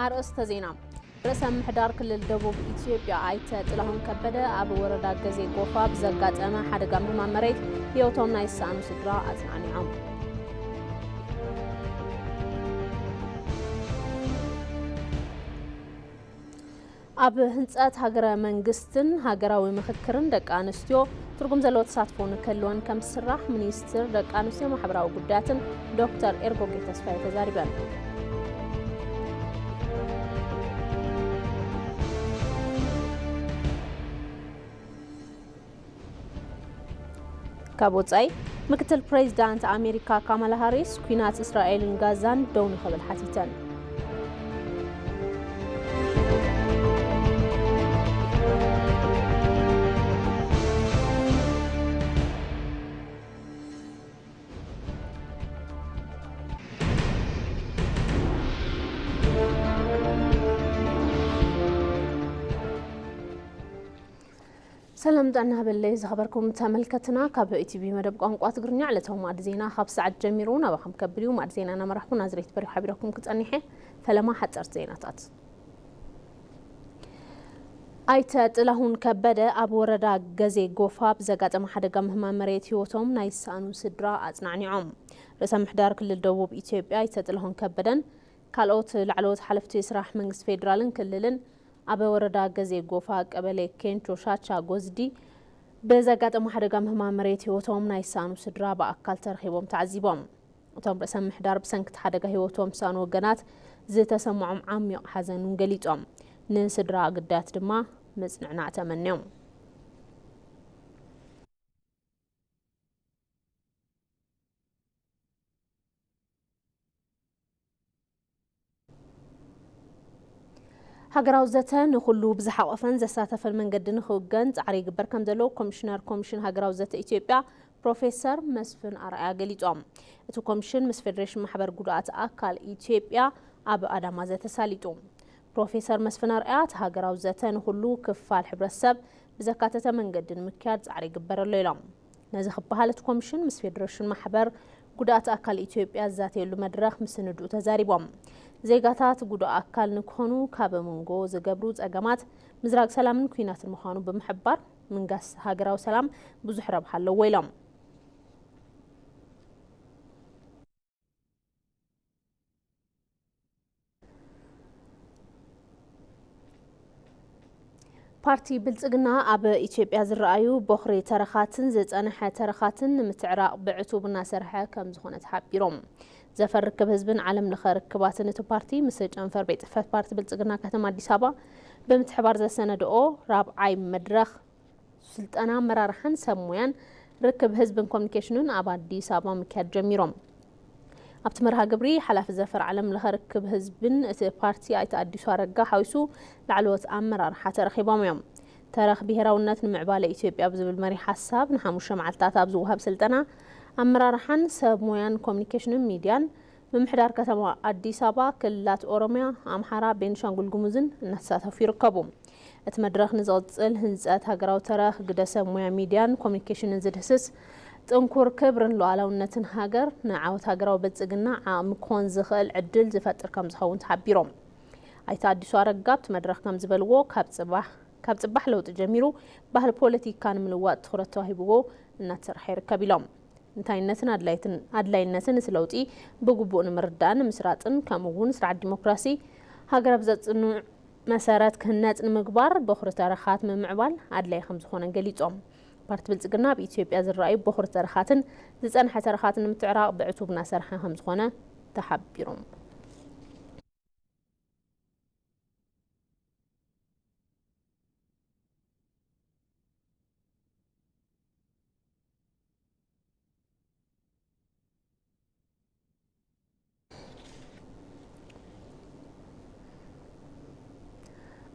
ኣርእስተ ዜና። ርእሰ ምምሕዳር ክልል ደቡብ ኢትዮጵያ ኣይተ ጥላሁን ከበደ ኣብ ወረዳ ገዜ ጎፋ ብዘጋጠመ ሓደጋ ምህማም መሬት ህይወቶም ናይ ዝሰኣኑ ስድራ ኣጽናኒዖም። ኣብ ህንጸት ሃገረ መንግስትን ሃገራዊ ምኽክርን ደቂ ኣንስትዮ ትርጉም ዘለዎ ተሳትፎ ንክህልወን ከም ዝስራሕ ሚኒስትር ደቂ ኣንስትዮ ማሕበራዊ ጉዳያትን ዶክተር ኤርጎጌ ተስፋዬ ተዛሪበን። ካብ ወጻኢ፣ ምክትል ፕሬዚዳንት ኣሜሪካ ካማላ ሃሪስ፣ ኲናት እስራኤልን ጋዛን ደው ንኽብል ሓቲተን። ሰላም ጥዕና በለይ ዝኸበርኩም ተመልከትና፣ ካብ ኢቲቪ መደብ ቋንቋ ትግርኛ ዕለታዊ ማዕዲ ዜና ካብ ሰዓት ጀሚሩ ናባኹም ከብል እዩ። ማዕዲ ዜና እናመራሕኩ ናዝሬት በሪሁ ሓቢረኩም ክጸኒሐ። ፈለማ ሓጸርቲ ዜናታት። ኣይተ ጥላሁን ከበደ ኣብ ወረዳ ገዜ ጎፋ ብዘጋጠመ ሓደጋ ምህማም መሬት ህይወቶም ናይ ዝሰኣኑ ስድራ ኣጽናዕኒዖም። ርእሰ ምሕዳር ክልል ደቡብ ኢትዮጵያ ኣይተ ጥላሁን ከበደን ካልኦት ላዕለዎት ሓለፍቲ ስራሕ መንግስቲ ፌዴራልን ክልልን ኣብ ወረዳ ገዜ ጎፋ ቀበሌ ኬንቾ ሻቻ ጎዝዲ ብዘጋጠመ ሓደጋ ምህማም መሬት ህይወቶም ናይ ዝሰኣኑ ስድራ ብኣካል ተረኺቦም ተዓዚቦም። እቶም ርእሰ ምሕዳር ብሰንኪ እቲ ሓደጋ ህይወቶም ዝሰኣኑ ወገናት ዝተሰምዖም ዓሚቕ ሓዘን እውን ገሊጾም። ንስድራ ግዳያት ድማ መጽንዕናዕ ተመንዮም። ሃገራዊ ዘተ ንኹሉ ብዝሓቖፈን ዘሳተፈን መንገዲ ንኽውገን ጻዕሪ ይግበር ከም ዘሎ ኮሚሽነር ኮሚሽን ሃገራዊ ዘተ ኢትዮጵያ ፕሮፌሰር መስፍን ኣርኣያ ገሊጾም። እቲ ኮሚሽን ምስ ፌዴሬሽን ማሕበር ጉድኣት ኣካል ኢትዮጵያ ኣብ ኣዳማ ዘተ ሳሊጡ። ፕሮፌሰር መስፍን ኣርኣያ፣ እቲ ሃገራዊ ዘተ ንኹሉ ክፋል ሕብረተሰብ ብዘካተተ መንገዲ ንምክያድ ጻዕሪ ይግበር ኣሎ ኢሎም። ነዚ ክበሃል እቲ ኮሚሽን ምስ ፌዴሬሽን ማሕበር ጉድኣት ኣካል ኢትዮጵያ ዝዛተየሉ መድረኽ ምስንድኡ ተዛሪቦም። ዜጋታት ጉዱእ ኣካል ንክኾኑ ካብ መንጎ ዝገብሩ ጸገማት ምዝራግ ሰላምን ኲናትን ምዃኑ ብምሕባር፣ ምንጋስ ሃገራዊ ሰላም ብዙሕ ረብሓ ኣለዎ ኢሎም። ፓርቲ ብልጽግና ኣብ ኢትዮጵያ ዝረኣዩ ቦኽሪ ተረኻትን ዝጸንሐ ተረኻትን ንምትዕራቕ ብዕቱብ እናሰርሐ ከም ዝኾነ ተሓቢሮም። ዘፈር ርክብ ህዝብን ዓለም ለኸ ርክባትን እቲ ፓርቲ ምስ ጨንፈር ቤት ጽሕፈት ፓርቲ ብልጽግና ከተማ ኣዲስ ኣበባ ብምትሕባር ዘሰነድኦ ራብዓይ መድረኽ ስልጠና ኣመራርሓን ሰብ ሞያን ርክብ ህዝብን ኮሚኒኬሽንን ኣብ ኣዲስ ኣበባ ምክያድ ጀሚሮም። ኣብቲ መርሃ ግብሪ ሓላፊ ዘፈር ዓለም ለኸ ርክብ ህዝብን እቲ ፓርቲ ኣይተ ኣዲሱ ኣረጋ ሓዊሱ ላዕለዎት ኣመራርሓ ተረኺቦም እዮም። ተረኽ ብሄራውነት ንምዕባለ ኢትዮጵያ ብዝብል መሪሕ ሓሳብ ንሓሙሽተ መዓልታት ኣብ ዝወሃብ ስልጠና ኣመራርሓን ሰብ ሞያን ኮሚኒኬሽንን ሚድያን ምምሕዳር ከተማ ኣዲስ ኣበባ፣ ክልላት ኦሮሚያ፣ ኣምሓራ፣ ቤንሻንጉል ጉሙዝን እናተሳተፉ ይርከቡ። እቲ መድረኽ ንዝቕጽል ህንጸት ሃገራዊ ተረኽ ግደ ሰብ ሞያ ሚድያን ኮሚኒኬሽንን ዝድህስስ ጥንኩር ክብርን ሉዓላውነትን ሃገር ንዓወት ሃገራዊ ብልጽግና ዓቕሚ ክኾን ዝኽእል ዕድል ዝፈጥር ከም ዝኸውን ተሓቢሮም። ኣይተ ኣዲሱ ኣረጋ ኣብቲ መድረኽ ከም ዝበልዎ፣ ካብ ጽባሕ ካብ ጽባሕ ለውጢ ጀሚሩ ባህሊ ፖለቲካ ንምልዋጥ ትኹረት ተዋሂብዎ እናተሰርሐ ይርከብ ኢሎም። እንታይነትን ኣድላይትን ኣድላይነትን እቲ ለውጢ ብግቡእ ንምርዳእን ንምስራጽን፣ ከምኡ እውን ስርዓት ዲሞክራሲ ሃገር ኣብ ዘጽንዕ መሰረት ክህነጽ ንምግባር ቦኽሪ ተረኻት ምምዕባል ኣድላይ ከም ዝኾነ ገሊጾም። ፓርቲ ብልጽግና ኣብ ኢትዮጵያ ዝረኣዩ ቦኽሪ ተረኻትን ዝጸንሐ ተረኻትን ንምትዕራቕ ብዕቱብ እናሰርሐ ከም ዝኾነ ተሓቢሮም።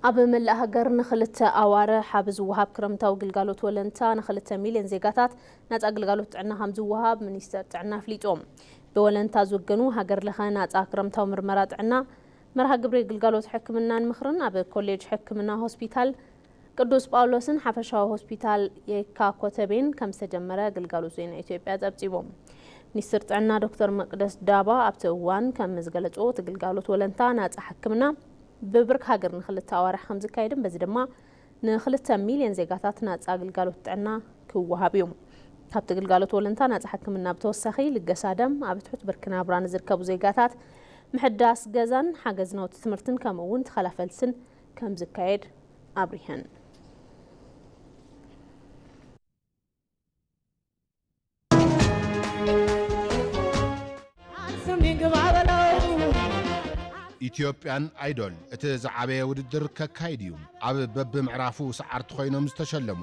ኣብ መላእ ሃገር ንኽልተ ኣዋርሕ ኣብ ዝወሃብ ክረምታዊ ግልጋሎት ወለንታ ንኽልተ ሚልዮን ዜጋታት ነጻ ግልጋሎት ጥዕና ከም ዝወሃብ ሚኒስቴር ጥዕና ኣፍሊጡ። ብወለንታ ዝውገኑ ሃገር ለኸ ናጻ ክረምታዊ ምርመራ ጥዕና፣ መርሃ ግብሪ ግልጋሎት ሕክምናን ምኽርን ኣብ ኮሌጅ ሕክምና ሆስፒታል ቅዱስ ጳውሎስን ሓፈሻዊ ሆስፒታል የካ ኮተቤን ከም ዝተጀመረ ግልጋሎት ዜና ኢትዮጵያ ጸብጺቡ። ሚኒስትር ጥዕና ዶክተር መቅደስ ዳባ ኣብቲ እዋን ከም ዝገለጾ፣ እቲ ግልጋሎት ወለንታ ናጻ ሕክምና ብብርክ ሃገር ንክልተ ኣዋርሕ ከም ዝካየድን በዚ ድማ ንክልተ ሚልዮን ዜጋታት ናጻ ግልጋሎት ጥዕና ክወሃብ እዩ። ካብቲ ግልጋሎት ወለንታ ናጻ ሕክምና ብተወሳኺ ልገሳ ደም፣ ኣብ ትሑት ብርኪ ናብራ ንዝርከቡ ዜጋታት ምሕዳስ ገዛን ሓገዝ ናውቲ ትምህርትን ከምኡ እውን ተኸላ ፈልስን ከም ዝካየድ ኣብሪሀን። ኢትዮጵያን ኣይዶል እቲ ዝዓበየ ውድድር ከካይድ እዩ። ኣብ በብምዕራፉ ሰዓርቲ ኮይኖም ዝተሸለሙ፣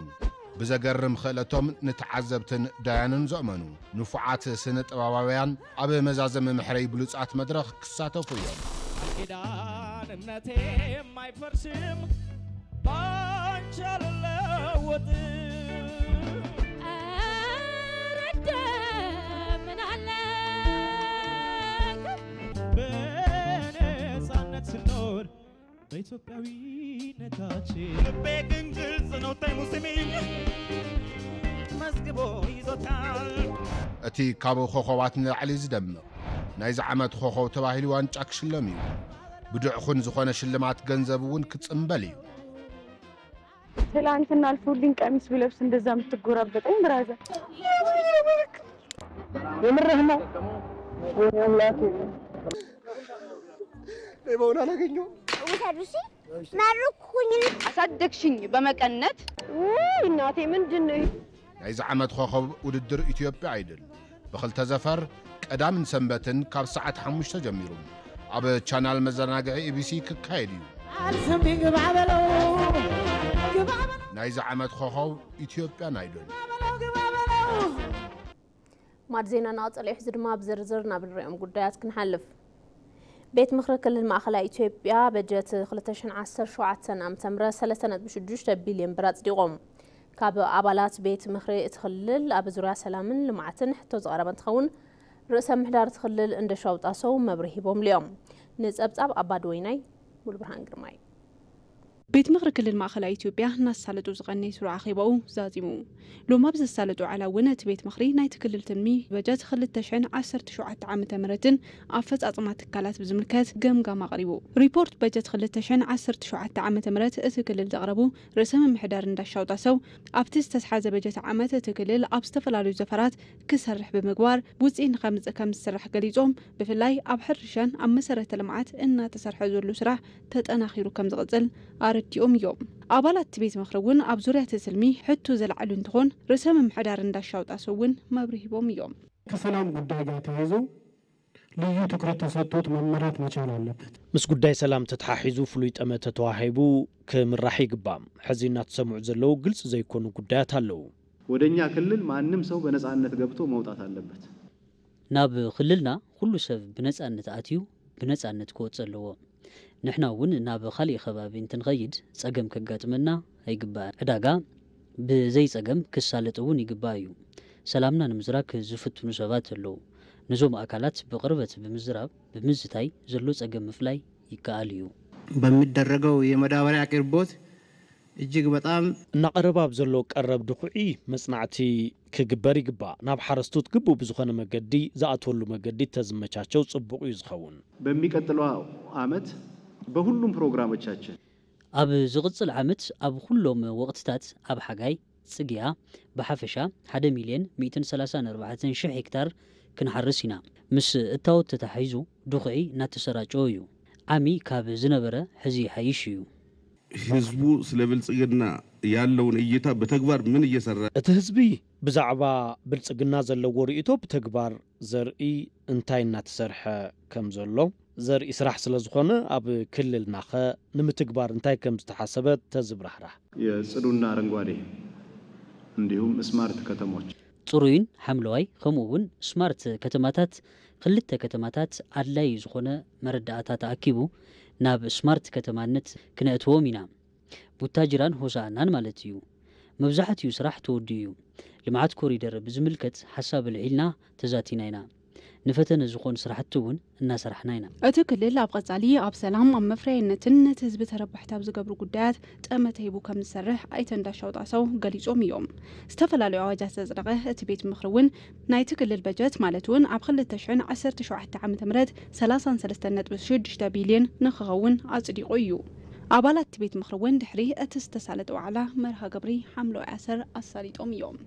ብዘገርም ክእለቶም ንተዓዘብትን ዳያንን ዘእመኑ ንፉዓት ስነ ጥበባውያን ኣብ መዛዘሚ መሕረይ ብሉጻት መድረኽ ክሳተፉ እዮም። ኪዳን እምነቴ የማይፈርስም ባንቺ አልለወጥም። ኧረ እንደምን አለ በነፃነት ስኖር በኢትዮጵያዊነታችን ልቤ ግን ግልጽ ነው። ተይሙ ስሚኝ መዝግቦ ይዞታል። እቲ ካብ ኮኸባት ንላዕሊ ዝደምቕ ናይዚ ዓመት ኮኸብ ተባሂሉ ዋንጫ ክሽለም እዩ። ብድዕኹን ዝኾነ ሽልማት ገንዘብ እውን ክጽምበል እዩ። ትላንትና አልፎልኝ ቀሚስ ብለብስ እንደዛ የምትጎራበጠኝ ብራዘር። የምርህ ነው? ወይኔ አምላኬ፣ ሌባውን አላገኘሁም። ውሰዱ እሺ፣ መርቁኝ። አሳደግሽኝ በመቀነት ውይ እናቴ ምንድን ነው ይሄ? ናይዚ ዓመት ኮኸብ ውድድር ኢትዮጵያ ኣይድል ብኽልተ ዘፈር ቀዳምን ሰንበትን ካብ ሰዓት ሓሙሽተ ጀሚሩ ኣብ ቻናል መዘናግዒ ኢቢሲ ክካየድ እዩ። ኣልስም ግባ በለው ግባ በለው ናይዚ ዓመት ኮኸብ ኢትዮጵያን ኣይድል በለው ግባ በለው ማድ ዜና እናቐጸለ እዩ። ሕዚ ድማ ብዝርዝር ናብ ንሪኦም ጉዳያት ክንሓልፍ። ቤት ምኽሪ ክልል ማእኸላይ ኢትዮጵያ በጀት ክልተ ሽሕን ዓሰርተ ሸውዓተን ዓመተ ምህረት ሰለስተ ነጥቢ ሽዱሽተ ቢልዮን ብር ኣጽዲቖም። ካብ ኣባላት ቤት ምኽሪ እቲ ክልል ኣብ ዙርያ ሰላምን ልምዓትን ሕቶ ዝቐረበ እንትኸውን፣ ርእሰ ምምሕዳር እቲ ክልል እንደሻው ጣሰው መብርሂ ሂቦምሉ እዮም። ንጸብጻብ ኣባድወይናይ ሙሉብርሃን ግርማይ። ቤት ምኽሪ ክልል ማእኸላይ ኢትዮጵያ እናሳለጡ ዝቐነየ ስሩዕ ኣኼባኡ ዛዚሙ። ሎም ኣብ ዘሳለጡ ዕላ እውን እቲ ቤት ምኽሪ ናይቲ ክልል ትልሚ በጀት ክልተ ሽሕን ዓሰርተ ሸውዓተ ዓመተ ምህረትን ኣፈፃፅማ ትካላት ብዝምልከት ገምጋም ኣቕሪቡ። ሪፖርት በጀት ክልተ ሽሕን ዓሰርተ ሸውዓተ ዓመተ ምህረት እቲ ክልል ዘቕረቡ ርእሰ ምምሕዳር እንዳሻው ጣሰው ኣብቲ ዝተትሓዘ በጀት ዓመት እቲ ክልል ኣብ ዝተፈላለዩ ዘፈራት ክሰርሕ ብምግባር ውፅኢት ንኸምፅእ ከም ዝስራሕ ገሊፆም። ብፍላይ ኣብ ሕርሻን ኣብ መሰረተ ልምዓት እናተሰርሐ ዘሎ ስራሕ ተጠናኺሩ ከም ዝቕፅል ኣረዲኦም እዮም። ኣባላት እቲ ቤት ምኽሪ እውን ኣብ ዙርያ እቲ ትልሚ ሕቶ ዘልዓሉ እንትኾን ርእሰ ምምሕዳር እንዳሻው ጣሰው እውን መብርሂ ሂቦም እዮም። ከሰላም ጉዳይ ጋር ተያይዞ ልዩ ትኩረት ተሰጥቶት መመራት መቻል አለበት። ምስ ጉዳይ ሰላም ተተሓሒዙ ፍሉይ ጠመተ ተዋሂቡ ክምራሕ ይግባእ። ሕዚ እናተሰምዑ ዘለዉ ግልፂ ዘይኮኑ ጉዳያት ኣለዉ። ወደኛ ክልል ማንም ሰው በነፃነት ገብቶ መውጣት አለበት። ናብ ክልልና ኩሉ ሰብ ብነፃነት ኣትዩ ብነፃነት ክወፅእ ኣለዎ። ንሕና እውን ናብ ካሊእ ከባቢ እንትንኸይድ ፀገም ከጋጥመና ኣይግባእን። ዕዳጋ ብዘይ ፀገም ክሳለጥ እውን ይግባእ እዩ። ሰላምና ንምዝራግ ዝፍትኑ ሰባት ኣለዉ። ነዞም ኣካላት ብቕርበት ብምዝራብ ብምዝታይ ዘሎ ፀገም ምፍላይ ይከኣል እዩ። በሚደረገው የመዳበሪያ አቅርቦት እጅግ በጣም እናቐረበ ኣብ ዘሎ ቀረብ ድኹዒ መጽናዕቲ ክግበር ይግባእ። ናብ ሓረስቶት ግቡእ ብዝኾነ መገዲ ዝኣትወሉ መገዲ ተዝመቻቸው ጽቡቕ እዩ ዝኸውን። በሚቀጥለው ዓመት በሁሉም ፕሮግራሞቻችን ኣብ ዝቕጽል ዓመት ኣብ ኩሎም ወቕትታት ኣብ ሓጋይ፣ ጽግያ፣ ብሓፈሻ ሓደ ሚልዮን ሚእትን ሰላሳን ኣርባዕተን ሽሕ ሄክታር ክንሓርስ ኢና። ምስ እታወት ተታሒዙ ድኹዒ እናተሰራጨወ እዩ። ዓሚ ካብ ዝነበረ ሕዚ ይሓይሽ እዩ። ህዝቡ ስለ ብልጽግና ያለውን እይታ በተግባር ምን እየሰራ እቲ ህዝቢ ብዛዕባ ብልጽግና ዘለዎ ርእይቶ ብተግባር ዘርኢ እንታይ እናተሰርሐ ከም ዘሎ ዘርኢ ስራሕ ስለ ዝኾነ ኣብ ክልልናኸ ንምትግባር እንታይ ከም ዝተሓሰበ ተዝብራህራህ። የጽዱና አረንጓዴ እንዲሁም ስማርት ከተሞች ጽሩይን ሓምለዋይ ከምኡ እውን ስማርት ከተማታት ክልተ ከተማታት ኣድላዪ ዝኾነ መረዳእታ ተኣኪቡ ናብ ስማርት ከተማነት ክነእትዎም ኢና። ቡታጅራን ሆሳእናን ማለት እዩ። መብዛሕትኡ ስራሕ ተወዲኡ እዩ። ልምዓት ኮሪደር ብዝምልከት ሓሳብ ኣልዒልና ተዛቲና ኢና። ንፈተነ ዝኾኑ ስራሕቲ እውን እናሰራሕና ኢና። እቲ ክልል ኣብ ቀጻሊ ኣብ ሰላም፣ ኣብ መፍረያይነትን ነቲ ህዝቢ ተረባሕቲ ኣብ ዝገብሩ ጉዳያት ጠመተ ሂቡ ከም ዝሰርሕ ኣይተ እንዳሻው ጣሰው ገሊጾም እዮም። ዝተፈላለዩ ኣዋጃት ዘጽደቐ እቲ ቤት ምኽሪ እውን ናይቲ ክልል በጀት ማለት እውን ኣብ ክልተ ሽሕን ዓሰርተ ሸውዓተ ዓመተ ምህረት ሰላሳን ሰለስተን ነጥቢ ሽዱሽተ ቢልዮን ንክኸውን ኣጽዲቑ እዩ። ኣባላት እቲ ቤት ምኽሪ እውን ድሕሪ እቲ ዝተሳለጠ ዋዕላ መርሃ ግብሪ ሓምለዋይ ኣሰር ኣሳሊጦም እዮም።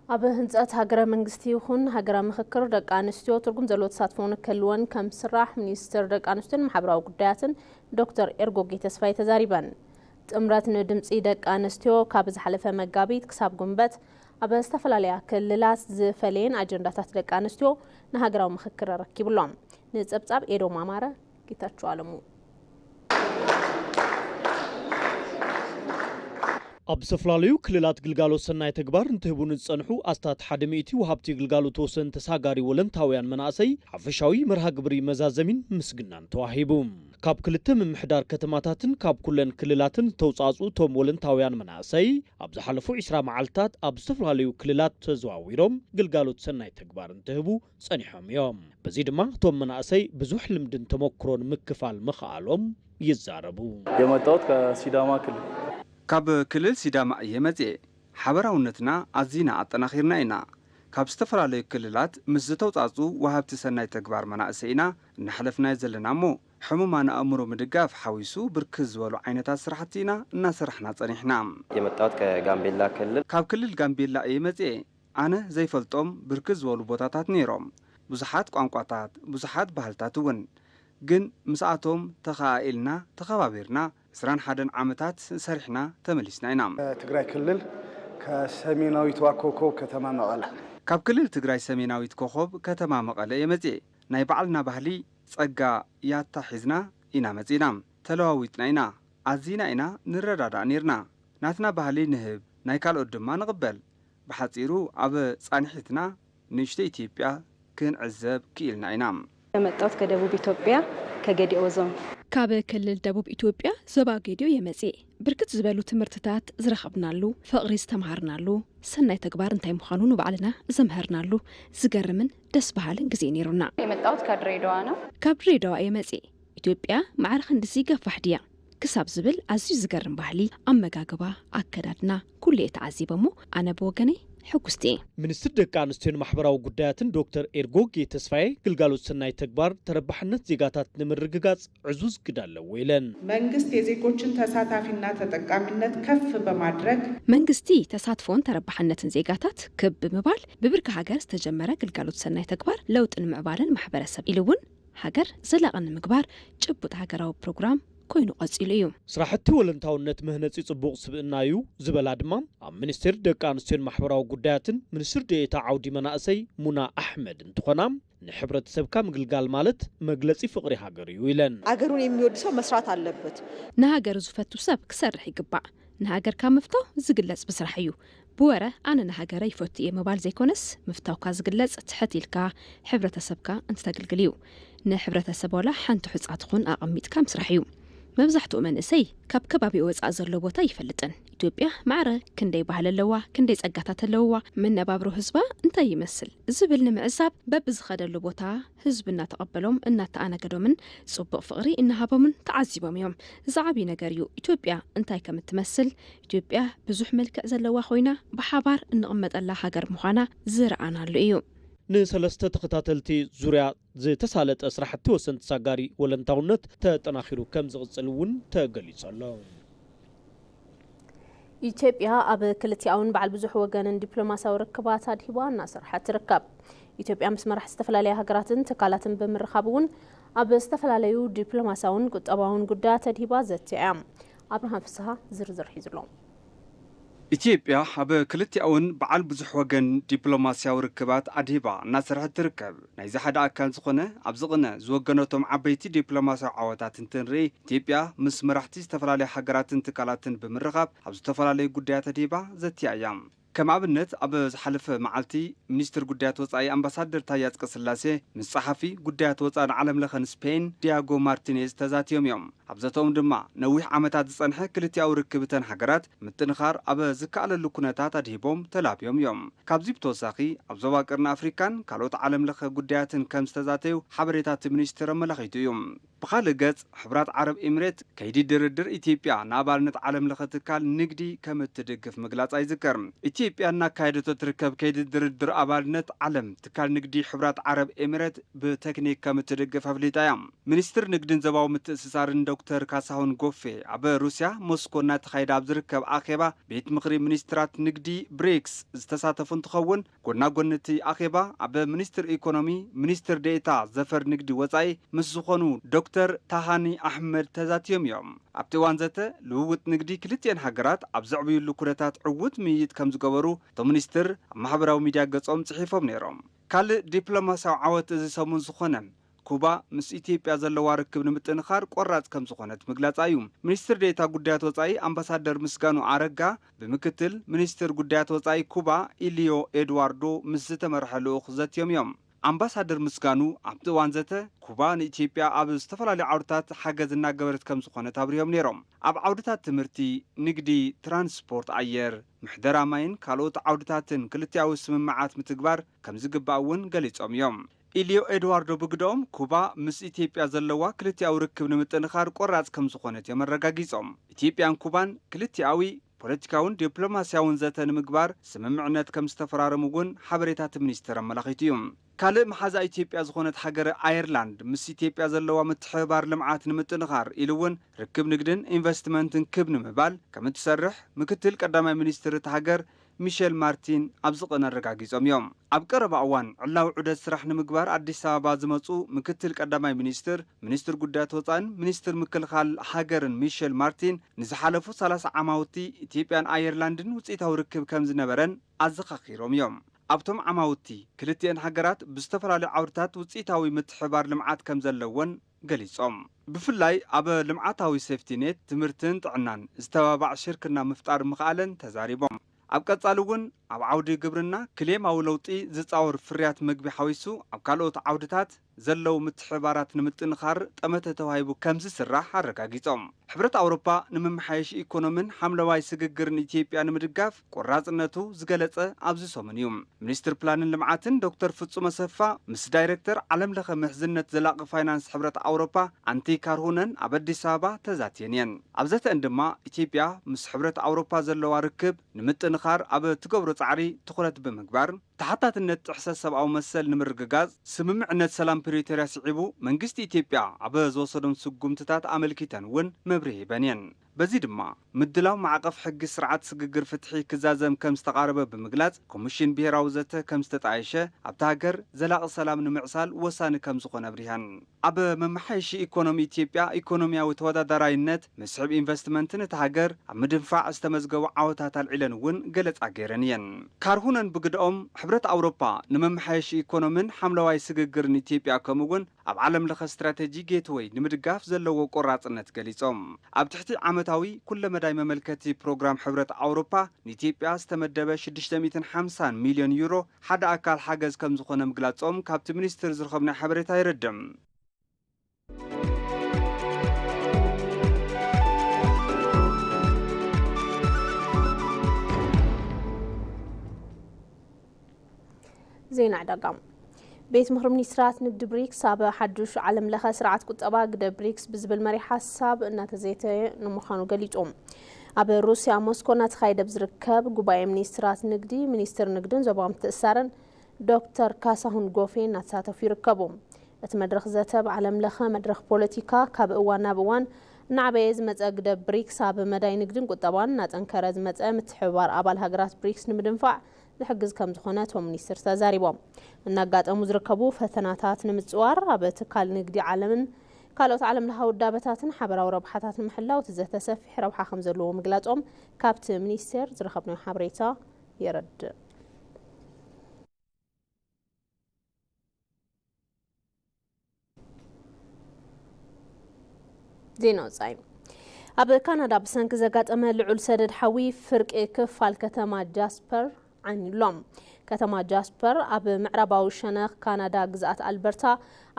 ኣብ ህንፀት ሃገረ መንግስቲ ይኹን ሃገራዊ ምኽክር ደቂ ኣንስትዮ ትርጉም ዘለዎ ተሳትፎ ንክህልወን ከም ዝስራሕ ሚኒስትር ደቂ ኣንስትዮን ማሕበራዊ ጉዳያትን ዶክተር ኤርጎጌ ተስፋይ ተዛሪበን። ጥምረት ንድምፂ ደቂ ኣንስትዮ ካብ ዝሓለፈ መጋቢት ክሳብ ጉንበት ኣብ ዝተፈላለያ ክልላት ዝፈለየን ኣጀንዳታት ደቂ ኣንስትዮ ንሃገራዊ ምኽክር ኣረኪብሎም። ንፀብፃብ ኤዶም ኣማረ ጌታቸው ኣለሙ። ኣብ ዝተፈላለዩ ክልላት ግልጋሎት ሰናይ ተግባር እንትህቡ ንዝጸንሑ ኣስታት ሓደ ሚእቲ ወሃብቲ ግልጋሎት ወሰን ተሳጋሪ ወለንታውያን መናእሰይ ሓፈሻዊ መርሃ ግብሪ መዛዘሚን ምስግናን ተዋሂቡ። ካብ ክልተ ምምሕዳር ከተማታትን ካብ ኩለን ክልላትን ዝተውጻጹ እቶም ወለንታውያን መናእሰይ ኣብ ዝሓለፉ ዕስራ መዓልታት ኣብ ዝተፈላለዩ ክልላት ተዘዋዊሮም ግልጋሎት ሰናይ ተግባር እንትህቡ ጸኒሖም እዮም። በዚ ድማ እቶም መናእሰይ ብዙሕ ልምድን ተመክሮን ምክፋል ምኽኣሎም ይዛረቡ። የመጣሁት ከሲዳማ ክልል። ካብ ክልል ሲዳማ እየ መጽኤ። ሓበራውነትና ኣዚና ኣጠናኺርና ኢና። ካብ ዝተፈላለዩ ክልላት ምስ ዝተውጻጹ ወሃብቲ ሰናይ ተግባር መናእሰይ ኢና እናሕለፍናዮ ዘለና እሞ ሕሙማን ኣእምሮ ምድጋፍ ሓዊሱ ብርክት ዝበሉ ዓይነታት ስራሕቲ ኢና እናሰራሕና ጸኒሕና። የመጣሁት ከጋምቤላ ክልል። ካብ ክልል ጋምቤላ እየ መጽኤ። ኣነ ዘይፈልጦም ብርክት ዝበሉ ቦታታት ነይሮም። ብዙሓት ቋንቋታት፣ ብዙሓት ባህልታት እውን። ግን ምስኣቶም ተኸኣኢልና፣ ተኸባቢርና፣ ዕስራን ሓደን ዓመታት ሰሪሕና ተመሊስና ኢና። ትግራይ ክልል ከሰሜናዊቷ ኮከብ ከተማ መቐለ። ካብ ክልል ትግራይ ሰሜናዊት ኮኸብ ከተማ መቐለ እየ መፅኤ። ናይ ባዕልና ባህሊ ጸጋ ያታ ሒዝና ኢና መጺና። ተለዋዊጥና ኢና። ኣዚና ኢና ንረዳዳእ ኔርና። ናትና ባህሊ ንህብ፣ ናይ ካልኦት ድማ ንቕበል። ብሓጺሩ ኣብ ጻንሒትና ንእሽቶ ኢትዮጵያ ክንዕዘብ ክኢልና ኢና። የመጣሁት ከደቡብ ኢትዮጵያ ከገዲኦ ዞን። ካብ ክልል ደቡብ ኢትዮጵያ ዞባ ጌዲዮ የመጽእ። ብርክት ዝበሉ ትምህርትታት ዝረኸብናሉ፣ ፍቕሪ ዝተምሃርናሉ፣ ሰናይ ተግባር እንታይ ምዃኑ ንባዕልና ዘምሀርናሉ፣ ዝገርምን ደስ በሃልን ግዜ ነይሩና። የመጣሁት ከድሬዳዋ ነው። ካብ ድሬዳዋ እየ መጽእ። ኢትዮጵያ ማዕረ ክንድዚ ገፋሕ ድያ ክሳብ ዝብል ኣዝዩ ዝገርም ባህሊ፣ ኣመጋግባ፣ ኣከዳድና ኩሉ እየ ተዓዚበ እሞ ኣነ ብወገነይ ሕጉስቲ እየ። ሚኒስትር ደቂ ኣንስትዮን ማሕበራዊ ጉዳያትን ዶክተር ኤርጎጌ ተስፋዬ ግልጋሎት ሰናይ ተግባር ተረባሕነት ዜጋታት ንምርግጋጽ ዕዙዝ ግደ ኣለዎ ኢለን። መንግስት የዜጎችን ተሳታፊና ተጠቃሚነት ከፍ በማድረግ መንግስቲ ተሳትፎን ተረባሕነትን ዜጋታት ክብ ብምባል ብብርኪ ሃገር ዝተጀመረ ግልጋሎት ሰናይ ተግባር ለውጢ ንምዕባለን ማሕበረሰብ ኢሉ እውን ሃገር ዘላቒ ንምግባር ጭቡጥ ሃገራዊ ፕሮግራም ኮይኑ ቀፂሉ እዩ። ስራሕቲ ወለንታውነት መህነፂ ፅቡቕ ስብእና እዩ ዝበላ ድማ ኣብ ሚኒስቴር ደቂ ኣንስትዮን ማሕበራዊ ጉዳያትን ሚኒስትር ዴኤታ ዓውዲ መናእሰይ ሙና ኣሕመድ እንትኾና፣ ንሕብረተሰብካ ምግልጋል ማለት መግለፂ ፍቕሪ ሃገር እዩ ኢለን። አገሩን የሚወድ ሰው መስራት አለበት። ንሃገሩ ዝፈቱ ሰብ ክሰርሕ ይግባእ። ንሃገርካ ምፍታው ዝግለጽ ብስራሕ እዩ። ብወረ ኣነ ንሃገረይ ይፈቱ እየ ምባል ዘይኮነስ፣ ምፍታውካ ዝግለጽ ትሕት ኢልካ ሕብረተሰብካ እንትተግልግል እዩ። ንሕብረተሰብ ዋላ ሓንቲ ሑጻ ትኹን ኣቐሚጥካ ምስራሕ እዩ። መብዛሕትኡ መንእሰይ ካብ ከባቢኡ ወጻኢ ዘሎ ቦታ ኣይፈልጥን። ኢትዮጵያ ማዕረ ክንደይ ባህሊ ኣለዋ፣ ክንደይ ጸጋታት ኣለውዋ፣ መነባብሮ ህዝባ እንታይ ይመስል ዝብል ንምዕዛብ በብዝኸደሉ ቦታ ህዝቢ እናተቐበሎም እናተኣናገዶምን ጽቡቕ ፍቕሪ እናሃቦምን ተዓዚቦም እዮም። ዝዓብይ ነገር እዩ ኢትዮጵያ እንታይ ከም እትመስል። ኢትዮጵያ ብዙሕ መልክዕ ዘለዋ ኮይና ብሓባር እንቕመጠላ ሃገር ምዃና ዝረኣናሉ እዩ። ንሰለስተ ተኸታተልቲ ዙርያ ዝተሳለጠ ስራሕቲ ወሰን ተሳጋሪ ወለንታውነት ተጠናኺሩ ከም ዝቕፅል እውን ተገሊጹ ኣሎ። ኢትዮጵያ ኣብ ክልቲኣውን በዓል ብዙሕ ወገንን ዲፕሎማሲያዊ ርክባት ኣድሂባ እናሰርሐት ትርከብ። ኢትዮጵያ ምስ መራሕቲ ዝተፈላለያ ሃገራትን ትካላትን ብምርኻብ እውን ኣብ ዝተፈላለዩ ዲፕሎማሲያውን ቁጠባውን ጉዳያት ኣድሂባ ዘትያ እያ። ኣብርሃም ፍስሃ ዝርዝር ሒዙ ኣሎ። ኢትዮጵያ ኣብ ክልቲኣውን በዓል ብዙሕ ወገን ዲፕሎማሲያዊ ርክባት ኣድሂባ እናሰርሐት ትርከብ። ናይዚ ሓደ ኣካል ዝኾነ ኣብዚ ቅነ ዝወገነቶም ዓበይቲ ዲፕሎማሲያዊ ዓወታት እንትንርኢ፣ ኢትዮጵያ ምስ መራሕቲ ዝተፈላለዩ ሃገራትን ትካላትን ብምርኻብ ኣብ ዝተፈላለዩ ጉዳያት ኣድሂባ ዘትያ እያ። ከም ኣብነት፣ ኣብ ዝሓለፈ መዓልቲ ሚኒስትር ጉዳያት ወጻኢ ኣምባሳደር ታየ ኣጽቀስላሴ ምስ ጸሓፊ ጉዳያት ወጻኢን ዓለም ለኸን ስፔን ዲያጎ ማርቲኔዝ ተዛትዮም እዮም። ኣብ ዘተኦም ድማ ነዊሕ ዓመታት ዝጸንሐ ክልቲኣዊ ርክብ እተን ሃገራት ምጥንኻር ኣብ ዝከኣለሉ ኩነታት ኣድሂቦም ተላብዮም እዮም። ካብዚ ብተወሳኺ ኣብ ዞባ ቀርኒ ኣፍሪካን ካልኦት ዓለም ለኸ ጉዳያትን ከም ዝተዛተዩ ሓበሬታ እቲ ሚኒስትር ኣመላኺቱ እዩ። ብኻልእ ገጽ፣ ሕቡራት ዓረብ ኤሚሬት ከይዲ ድርድር ኢትዮጵያ ንኣባልነት ዓለም ለኸ ትካል ንግዲ ከም እትድግፍ ምግላጻ ይዝከር። ኢትዮጵያ እናካየደቶ ትርከብ ከይዲ ድርድር ኣባልነት ዓለም ትካል ንግዲ ሕቡራት ዓረብ ኤሚሬት ብቴክኒክ ከም እትድግፍ ኣፍሊጣ እያ። ሚኒስትር ንግድን ዞባዊ ምትእስሳርን ዶክተር ካሳሁን ጎፌ ኣብ ሩስያ ሞስኮ እናተኻየደ ኣብ ዝርከብ ኣኼባ ቤት ምኽሪ ሚኒስትራት ንግዲ ብሪክስ ዝተሳተፉ እንትኸውን፣ ጎና ጎኒ እቲ ኣኼባ ኣብ ሚኒስትር ኢኮኖሚ ሚኒስትር ዴኤታ ዘፈር ንግዲ ወጻኢ ምስ ዝኾኑ ዶክተር ታሃኒ ኣሕመድ ተዛትዮም እዮም። ኣብቲ እዋን ዘተ ልውውጥ ንግዲ ክልቲኤን ሃገራት ኣብ ዘዕብዩሉ ኩነታት ዕዉት ምይይጥ ከም ዝገበሩ እቶም ሚኒስትር ኣብ ማሕበራዊ ሚድያ ገጾም ጽሒፎም ነይሮም። ካልእ ዲፕሎማስያዊ ዓወት እዚ ሰሙን ዝኾነ ኩባ ምስ ኢትዮጵያ ዘለዋ ርክብ ንምጥንኻር ቆራጽ ከም ዝኾነት ምግላጻ እዩ። ሚኒስትር ዴኤታ ጉዳያት ወጻኢ ኣምባሳደር ምስጋኑ ኣረጋ ብምክትል ሚኒስትር ጉዳያት ወጻኢ ኩባ ኢሊዮ ኤድዋርዶ ምስ ዝተመርሐ ልኡኽ ዘትዮም እዮም። ኣምባሳደር ምስጋኑ ኣብቲ እዋን ዘተ፣ ኩባ ንኢትዮጵያ ኣብ ዝተፈላለዩ ዓውድታት ሓገዝ እናገበረት ከም ዝኾነት ኣብሪሆም ነይሮም። ኣብ ዓውድታት ትምህርቲ፣ ንግዲ፣ ትራንስፖርት ኣየር፣ ምሕደራ ማይን ካልኦት ዓውድታትን ክልቲኣዊ ስምምዓት ምትግባር ከም ዝግባእ እውን ገሊጾም እዮም። ኢልዮ ኤድዋርዶ ብግደኦም፣ ኩባ ምስ ኢትዮጵያ ዘለዋ ክልቲኣዊ ርክብ ንምጥንኻር ቆራጽ ከም ዝኾነት እዮም ኣረጋጊጾም። ኢትዮጵያን ኩባን ክልቲኣዊ ፖለቲካውን ዲፕሎማስያውን ዘተ ንምግባር ስምምዕነት ከም ዝተፈራረሙ እውን ሓበሬታ እቲ ሚኒስቴር ኣመላኺቱ እዩ። ካልእ መሓዛ ኢትዮጵያ ዝኾነት ሃገረ ኣየርላንድ፣ ምስ ኢትዮጵያ ዘለዋ ምትሕብባር ልምዓት ንምጥንኻር ኢሉ እውን ርክብ ንግድን ኢንቨስትመንትን ክብ ንምባል ከም እትሰርሕ ምክትል ቀዳማይ ሚኒስትር እታ ሃገር ሚሸል ማርቲን ኣብዚ ቅነ ኣረጋጊጾም እዮም። ኣብ ቀረባ እዋን ዕላዊ ዑደት ስራሕ ንምግባር ኣዲስ ኣበባ ዝመጹ ምክትል ቀዳማይ ሚኒስትር፣ ሚኒስትር ጉዳያት ወጻእን ሚኒስትር ምክልኻል ሃገርን ሚሸል ማርቲን፣ ንዝሓለፉ ሰላሳ ዓማውቲ ኢትዮጵያን ኣየርላንድን ውጽኢታዊ ርክብ ከም ዝነበረን ኣዘኻኺሮም እዮም። ኣብቶም ዓማውቲ፣ ክልቲኤን ሃገራት ብዝተፈላለዩ ዓውድታት ውጽኢታዊ ምትሕብባር ልምዓት ከም ዘለወን ገሊጾም። ብፍላይ ኣብ ልምዓታዊ ሴፍቲኔት፣ ትምህርትን ጥዕናን ዝተባባዕ ሽርክና ምፍጣር ምኽኣለን ተዛሪቦም። ኣብ ቀጻሊ እውን ኣብ ዓውዲ ግብርና ክሌማዊ ለውጢ ዝጻወር ፍርያት መግቢ ሓዊሱ ኣብ ካልኦት ዓውድታት ዘለዉ ምትሕብባራት ንምጥንኻር ጠመተ ተዋሂቡ ከም ዝስራሕ ኣረጋጊጾም። ሕብረት ኣውሮፓ ንምምሓየሽ ኢኮኖምን ሓምለዋይ ስግግርን ኢትዮጵያ ንምድጋፍ ቆራጽነቱ ዝገለጸ ኣብዚ ሰሙን እዩ። ሚኒስትር ፕላንን ልምዓትን ዶክተር ፍጹም ኣሰፋ ምስ ዳይሬክተር ዓለም ለኸ ምሕዝነት ዘላቒ ፋይናንስ ሕብረት ኣውሮፓ ኣንቲ ካርሁነን ኣብ ኣዲስ ኣበባ ተዛትየን እየን። ኣብ ዘተአን ድማ ኢትዮጵያ ምስ ሕብረት ኣውሮፓ ዘለዋ ርክብ ንምጥንኻር ኣብ እትገብሮ ጻዕሪ ትኹረት ብምግባር፣ ተሓታትነት ጥሕሰት ሰብኣዊ መሰል ንምርግጋጽ፣ ስምምዕነት ሰላም ፕሪቶርያ ስዒቡ መንግስቲ ኢትዮጵያ ኣብ ዝወሰዶም ስጉምትታት ኣመልኪተን እውን መብርሂ ሂበን እየን። በዚ ድማ ምድላው ማዕቐፍ ሕጊ፣ ስርዓት ስግግር ፍትሒ ክዛዘም ከም ዝተቓረበ ብምግላጽ፣ ኮሚሽን ብሄራዊ ዘተ ከም ዝተጣየሸ ኣብታ ሃገር ዘላቒ ሰላም ንምዕሳል ወሳኒ ከም ዝኾነ ኣብሪሀን። ኣብ መመሓየሺ ኢኮኖሚ ኢትዮጵያ ኢኮኖሚያዊ ተወዳዳራይነት፣ መስሕብ ኢንቨስትመንትን እታ ሃገር ኣብ ምድንፋዕ ዝተመዝገቡ ዓወታት ኣልዒለን እውን ገለጻ ገይረን እየን። ካርሁነን ብግደኦም፣ ሕብረት ኣውሮፓ ንመመሓየሺ ኢኮኖምን ሓምለዋይ ስግግርን ኢትዮጵያ ከምኡ እውን ኣብ ዓለም ለኸ ስትራቴጂ ጌትወይ ንምድጋፍ ዘለዎ ቆራጽነት ገሊጾም። ኣብ ትሕቲ ዓመታዊ ኩለመዳይ መመልከቲ ፕሮግራም ሕብረት ኣውሮፓ ንኢትዮጵያ ዝተመደበ ሽዱሽተ ሚእትን ሓምሳን ሚልዮን ዩሮ ሓደ ኣካል ሓገዝ ከም ዝኾነ ምግላጾም ካብቲ ሚኒስቴር ዝረኸብናዮ ሓበሬታ የረድእ። ዜና ዕዳጋ። ቤት ምኽሪ ሚኒስትራት ንግዲ ብሪክስ ኣብ ሓዱሽ ዓለም ለኸ ስርዓት ቁጠባ ግደ ብሪክስ ብዝብል መሪሕ ሓሳብ እናተዘየተ ንምዃኑ ገሊጹ። ኣብ ሩስያ ሞስኮ እናተኻየደ ብዝርከብ ጉባኤ ሚኒስትራት ንግዲ፣ ሚኒስትር ንግድን ዞባዊ ምትእስሳርን ዶክተር ካሳሁን ጎፌ እናተሳተፉ ይርከቡ። እቲ መድረኽ ዘተ ብዓለም ለኸ መድረኽ ፖለቲካ ካብ እዋን ናብ እዋን እናዓበየ ዝመጸ ግደ ብሪክስ ኣብ መዳይ ንግድን ቁጠባን እናጠንከረ ዝመጸ ምትሕብባር ኣባል ሃገራት ብሪክስ ንምድንፋዕ ዝሕግዝ ከም ዝኾነ እቶም ሚኒስትር ተዛሪቦም። እናጋጠሙ ዝርከቡ ፈተናታት ንምጽዋር ኣብ ትካል ንግዲ ዓለምን ካልኦት ዓለም ለኸ ውዳበታትን ሓበራዊ ረብሓታት ንምሕላው እቲ ዘተ ሰፊሕ ረብሓ ከም ዘለዎ ምግላጾም ካብቲ ሚኒስቴር ዝረኸብናዮ ሓበሬታ የረድእ። ዜና ወጻኢ። ኣብ ካናዳ ብሰንኪ ዘጋጠመ ልዑል ሰደድ ሓዊ ፍርቂ ክፋል ከተማ ጃስፐር ዓንዩሎም። ከተማ ጃስፐር ኣብ ምዕራባዊ ሸነኽ ካናዳ ግዝኣት ኣልበርታ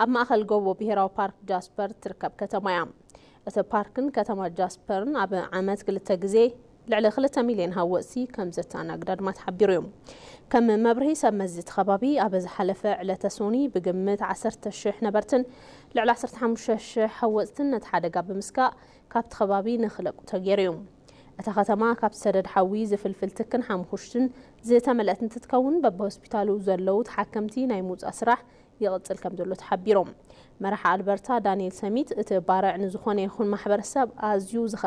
ኣብ ማእኸል ጎቦ ብሄራዊ ፓርክ ጃስፐር ትርከብ ከተማ እያ። እቲ ፓርክን ከተማ ጃስፐርን ኣብ ዓመት ክልተ ግዜ ልዕሊ ክልተ ሚልዮን ሃወፅቲ ከም ዘተኣናግዳ ድማ ተሓቢሩ እዩ። ከም መብርሂ ሰብ መዚ እቲ ከባቢ ኣብ ዝሓለፈ ዕለተ ሶኒ ብግምት ዓሰርተ ሽሕ ነበርትን ልዕሊ ዓሰርተ ሓሙሽተ ሽሕ ሃወፅትን ነቲ ሓደጋ ብምስጋእ ካብቲ ከባቢ ንክለቁ ተገይሩ እዩ። እታ ከተማ ካብ ሰደድ ሓዊ ዝፍልፍል ትክን ሓምኹሽትን ዝተመልአት እንትትከውን በብሆስፒታሉ ዘለዉ ተሓከምቲ ናይ ምውፃእ ስራሕ ይቕፅል ከም ዘሎ ተሓቢሮም። መራሒ ኣልበርታ ዳንኤል ሰሚት እቲ ባርዕ ንዝኾነ ይኹን ማሕበረሰብ ኣዝዩ ዝኸ